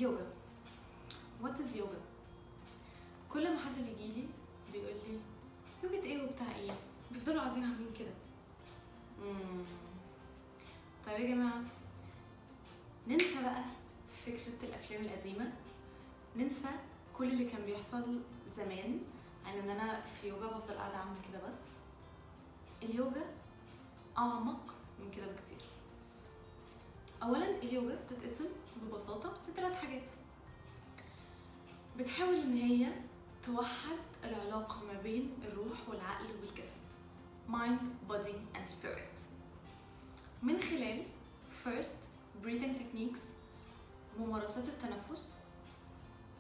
اليوجا. What is yoga؟ كل ما حد بيجيلي بيقول لي يوجا ايه وبتاع ايه، بيفضلوا قاعدين عاملين كده. طيب يا جماعة، ننسى بقى فكرة الافلام القديمة، ننسى كل اللي كان بيحصل زمان عن ان انا في يوجا بفضل قاعدة اعمل كده بس. اليوجا اعمق من كده بكتير. اولا اليوجا بتتقسم ببساطة لثلاث حاجات. بتحاول ان هي توحد العلاقة ما بين الروح والعقل والجسد، mind, body and spirit، من خلال first breathing techniques، ممارسات التنفس.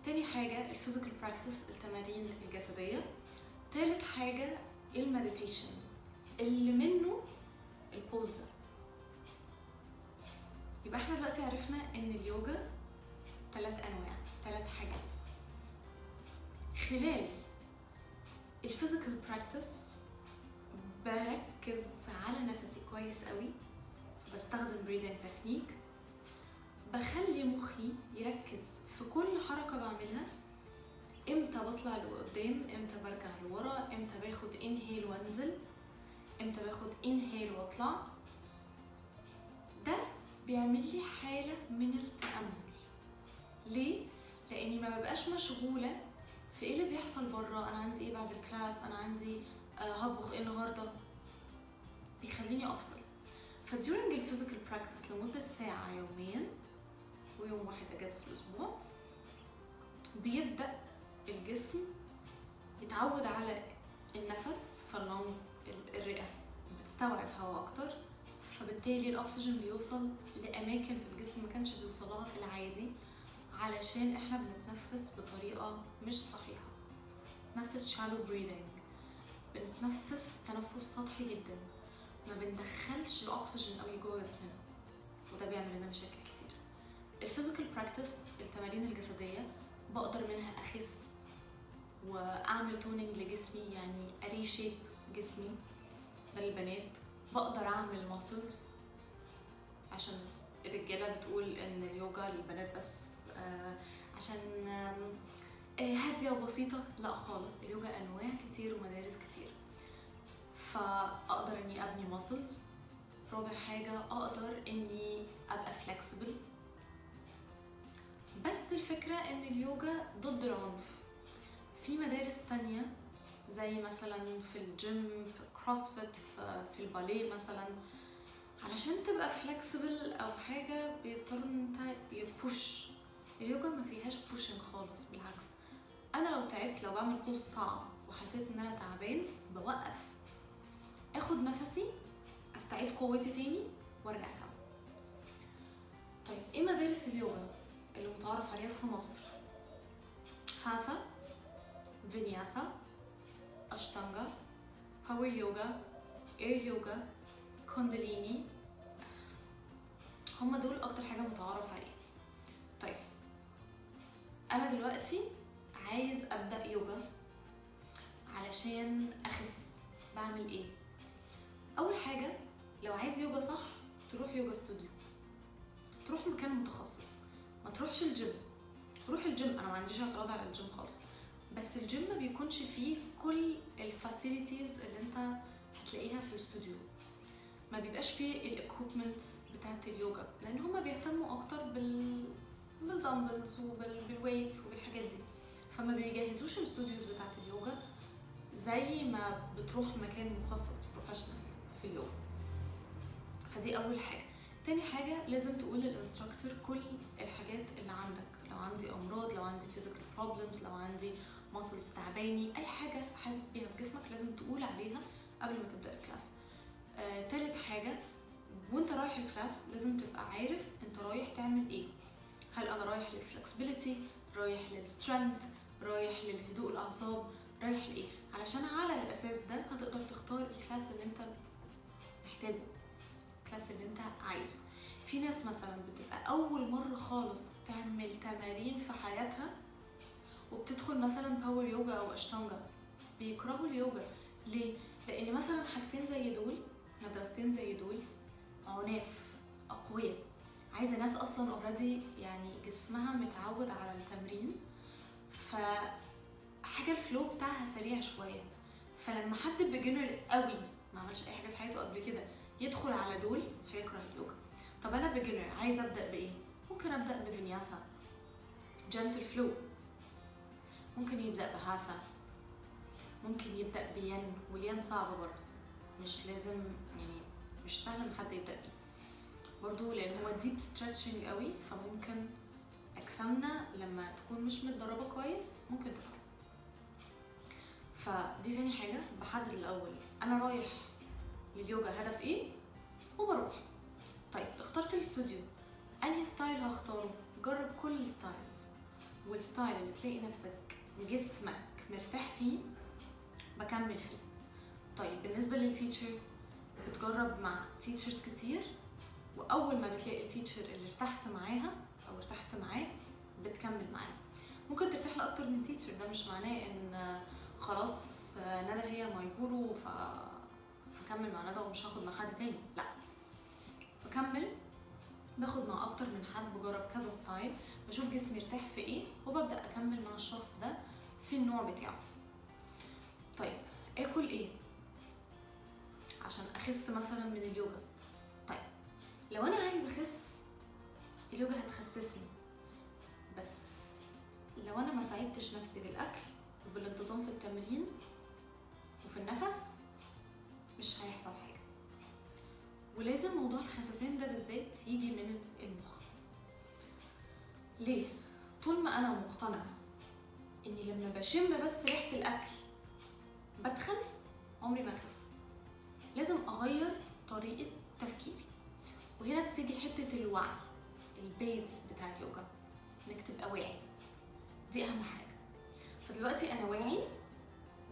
تاني حاجة ال physical practice، التمارين الجسدية. تالت حاجة ال meditation اللي منه ال pose ده. يبقى احنا دلوقتي عرفنا ان اليوجا ثلاث انواع، ثلاث حاجات. خلال ال physical practice بركز على نفسي كويس قوي، بستخدم breathing technique، بخلي مخي يركز في كل حركة بعملها، امتى بطلع لقدام، امتى برجع لورا، امتى باخد inhale وانزل، امتى باخد inhale واطلع. ده بيعمل لي حالة من التأمل. ليه؟ لاني ما ببقاش مشغولة في ايه اللي بيحصل بره، انا عندي ايه بعد ال class، انا عندي هطبخ ايه النهارده. بيخليني افصل. ف during ال physical practice لمدة ساعة يوميا ويوم واحد اجازة في الاسبوع، بيبدأ الجسم يتعود على النفس، فال lungs الرئة بتستوعب هواء اكتر، فبالتالي الاكسجين بيوصل لاماكن في الجسم ما كانش بيوصلها في العادي، علشان احنا بنتنفس بطريقة مش صحيحة. نفس shallow breathing، بنتنفس تنفس سطحي جدا، ما بندخلش الاكسجين قوي جوه جسمنا، وده بيعمل لنا مشاكل كتير. ال physical practice، التمارين الجسدية، بقدر منها اخس واعمل toning لجسمي، يعني ا reshape جسمي. ده للبنات. بقدر اعمل muscles، عشان الرجالة بتقول ان اليوجا للبنات بس عشان هادية وبسيطة. لا خالص، اليوجا انواع كتير ومدارس كتير، فاقدر اني ابني muscles. رابع حاجة اقدر اني ابقى flexible. بس الفكرة ان اليوجا ضد العنف. في مدارس تانية زي مثلا في الجيم، في ال CrossFit، في الباليه مثلا، علشان تبقى flexible او حاجة بيضطروا ان انت ي push. اليوجا ما فيهاش pushing خالص، بالعكس انا لو تعبت، لو بعمل pose صعب وحسيت ان انا تعبان، بوقف، اخد نفسي، استعيد قوتي تاني وارجع اكمل. طيب ايه مدارس اليوجا اللي متعارف عليها في مصر؟ هاثا، فينياسا، اشتانجا، power yoga، air yoga، كونداليني. هما دول اكتر حاجة متعارف عليها. طيب انا دلوقتي عايز ابدا يوجا علشان اخس، بعمل ايه؟ اول حاجة لو عايز يوجا صح تروح yoga studio، تروح مكان متخصص، ما تروحش الجيم. روح الجيم، انا ما عنديش اعتراض على الجيم خالص، بس الجيم ما بيكونش فيه كل ال facilities اللي انت هتلاقيها في الاستوديو، ما بيبقاش فيه ال equipments بتاعه اليوجا، لان هما بيهتموا اكتر بال dumbbells وبال weights وبالحاجات دي، فما بيجهزوش ال studios بتاعه اليوجا زي ما بتروح مكان مخصص professional في اليوجا. فدي اول حاجة. تاني حاجة لازم تقول لل instructor كل الحاجات اللي عندك، لو عندي امراض، لو عندي physical problems، لو عندي muscles تعباني، اي حاجة حاسس بيها في جسمك لازم تقول عليها قبل ما تبدا ال class. تالت حاجة وانت رايح ال class لازم تبقى عارف انت رايح تعمل ايه. هل انا رايح لل flexibility، رايح لل strength، رايح للهدوء الاعصاب، رايح لايه؟ علشان على الاساس ده هتقدر تختار ال class اللي انت محتاجه، ال class اللي انت عايزه. في ناس مثلا بتبقى اول مرة خالص تعمل تمارين في حياتها وبتدخل مثلا power yoga او اشتانجا، بيكرهوا اليوجا. ليه؟ لان مثلا حاجتين زي دول، مدرستين زي دول، عناف، اقوياء، عايزه ناس اصلا already يعني جسمها متعود على التمرين، فحاجه ال flow بتاعها سريع شوية. فلما حد beginner قوي ما عملش اي حاجة في حياته قبل كده يدخل على دول هيكره اليوجا. طب انا beginner عايزه ابدا بايه؟ ممكن ابدا ب vinyasa gentle flow، ممكن يبدا ب hatha، ممكن يبدا ب yin، وال yin صعب برضه، مش لازم يعني مش سهل ان حد يبدا بيه برضه، لان هو deep stretching قوي، فممكن اجسامنا لما تكون مش متدربه كويس ممكن تتعب. فدي تاني حاجة، بحدد الاول انا رايح لليوجا هدف ايه وبروح. طيب اخترت الاستوديو، انهي style هختاره؟ جرب كل ال styles، وال style اللي تلاقي نفسك جسمك مرتاح فيه بكمل فيه. طيب بالنسبة لل teacher، بتجرب مع teachers كتير، واول ما بتلاقي ال teacher اللي ارتحت معاها او ارتحت معاه بتكمل معاه. ممكن ترتاح لاكتر من teacher، ده مش معناه ان خلاص ندى هي my guru فهكمل مع ندى ومش هاخد مع حد تاني، لا بكمل، باخد مع اكتر من حد، بجرب كذا style، بشوف جسمي ارتاح في ايه وببدا اكمل مع الشخص ده في النوع بتاعه. طيب اكل ايه عشان اخس مثلا من اليوجا؟ طيب لو انا عايزه اخس اليوجا هتخسسني، بس لو انا ما ساعدتش نفسي بالاكل وبالانتظام في التمرين وفي النفس مش هيحصل حاجة. ولازم موضوع الخسسان ده بالذات يجي من المخ. ليه؟ طول ما انا مقتنعة اني لما بشم بس ريحه الاكل بتخن عمري ما اخس. لازم اغير طريقه تفكيري، وهنا بتيجي حتة الوعي، ال base بتاع اليوجا، انك تبقى واعي، دي اهم حاجة. فدلوقتي انا واعي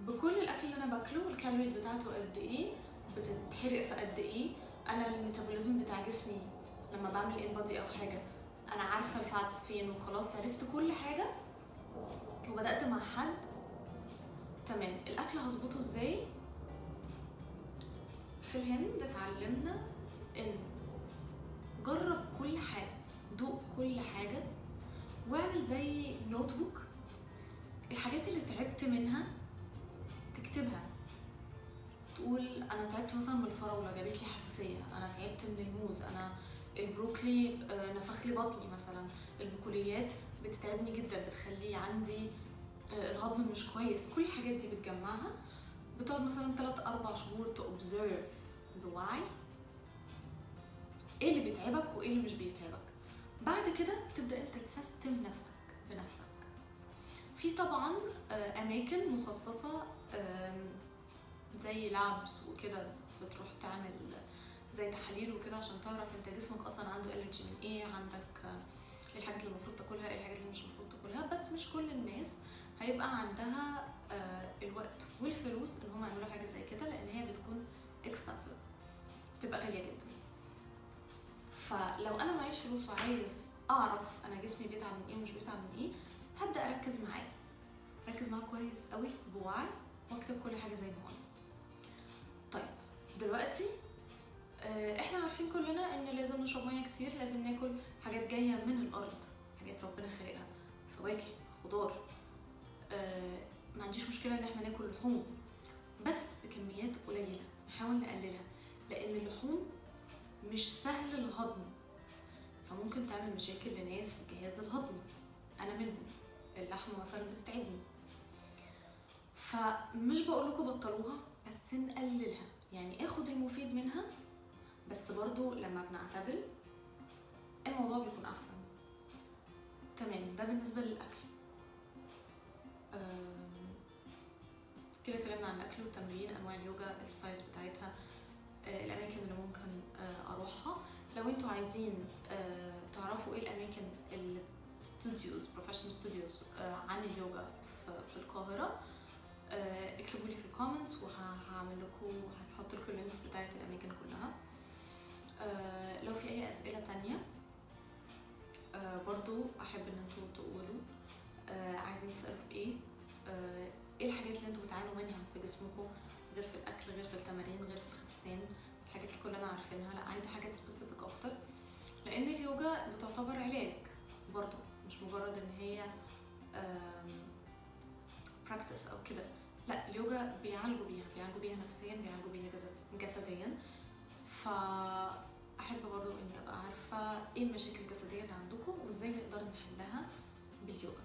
بكل الاكل اللي انا باكله، ال calories بتاعته قد ايه، بتتحرق في قد ايه، انا ال metabolism بتاع جسمي لما بعمل InBody او حاجة انا عارفه ال fats فين، وخلاص عرفت كل حاجة وبدات مع حد تمام. الاكل هظبطه ازاي؟ في الهند اتعلمنا ان جرب كل حاجة، دوق كل حاجة، واعمل زي notebook الحاجات اللي تعبت منها تكتبها، تقول انا تعبت مثلا من الفراوله جابت لي حساسية، انا تعبت من الموز، انا البروكلي نفخ لي بطني مثلا، البقوليات بتتعبني جدا بتخلي عندي الهضم مش كويس. كل الحاجات دي بتجمعها، بتقعد مثلا 3-4 شهور ت observe بوعي ايه اللي بيتعبك وايه اللي مش بيتعبك. بعد كده تبدا انت ت system نفسك بنفسك. في طبعا اماكن مخصصة زي labs وكده، بتروح تعمل زي تحاليل وكده عشان تعرف انت جسمك اصلا عنده allergy من ايه، عندك ايه الحاجات اللي المفروض تاكلها، ايه الحاجات اللي مش المفروض تاكلها. بس مش كل الناس هيبقى عندها الوقت والفلوس ان هم يعملوا حاجة زي كده، لان هي بتكون expensive، بتبقى غالية جدا. فلو انا معيش فلوس وعايز اعرف انا جسمي بيتعب من ايه ومش بيتعب من ايه، هبدا اركز معاه، ركز معاه كويس قوي بوعي، واكتب كل حاجة زي ما قلنا. طيب دلوقتي احنا عارفين كلنا ان لازم نشرب مية كتير، لازم ناكل حاجات جاية من الارض، حاجات ربنا خلقها، فواكه، خضار. ما عنديش مشكلة ان احنا ناكل لحوم بس بكميات قليله، نحاول نقللها، لان اللحوم مش سهل الهضم، فممكن تعمل مشاكل لناس في الجهاز الهضمي، انا منهم، اللحمة مثلا بتتعبني. فمش بقول لكم بطلوها، بس نقللها، يعني اخد المفيد منها، بس برضو لما بنعتدل الموضوع بيكون احسن. تمام، ده بالنسبة للاكل. كده اتكلمنا عن الاكل والتمرين، انواع اليوجا، ال styles بتاعتها، الاماكن اللي ممكن اروحها. لو انتوا عايزين تعرفوا ايه الاماكن ال studios، professional studios عن اليوجا في القاهرة، اكتبوا لي في ال comments وهعمل لكم، هحط لكم ال links بتاعت الاماكن كلها. لو في اي اسئلة تانية برضو احب ان انتوا تقولوا عايزين تسالوا في ايه، ايه الحاجات اللي انتوا بتعانوا منها في جسمكم، غير في الاكل، غير في التمارين، غير في الخسسان، الحاجات اللي كلنا عارفينها. لا، عايزه حاجات specific اكتر. لان اليوجا بتعتبر علاج برضو، مش مجرد ان هي practice او كده، لا اليوجا بيعالجوا بيها، بيعالجوا بيها نفسيا، بيعالجوا بيها جسديا. فاحب برضو اني ابقى عارفه ايه المشاكل الجسدية اللي عندكم وازاي نقدر نحلها باليوجا.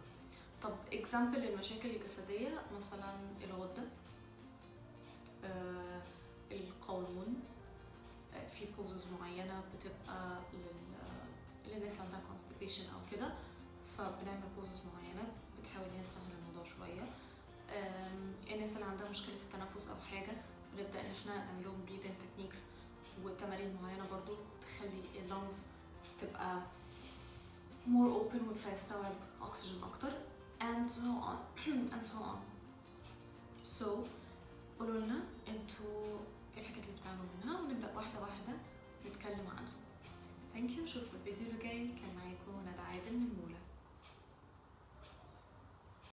طب example للمشاكل الجسدية مثلا الغدة، القولون، في poses معينة بتبقى للناس اللي عندها constipation او كده، فبنعمل poses معينة بتحاول ان هي تسهل الموضوع شوية. الناس اللي عندها مشكلة في التنفس او حاجة بنبدا ان احنا نعمل لهم breathing techniques وتمارين معينة برضو تخلي ال lungs تبقى more open فيستوعب اكسجين اكتر and so on and so on. So قولوا لنا انتوا ايه الحاجات اللي بتعانوا منها ونبدا واحدة واحدة نتكلم عنها. Thank you، نشوفكم الفيديو اللي جاي. كان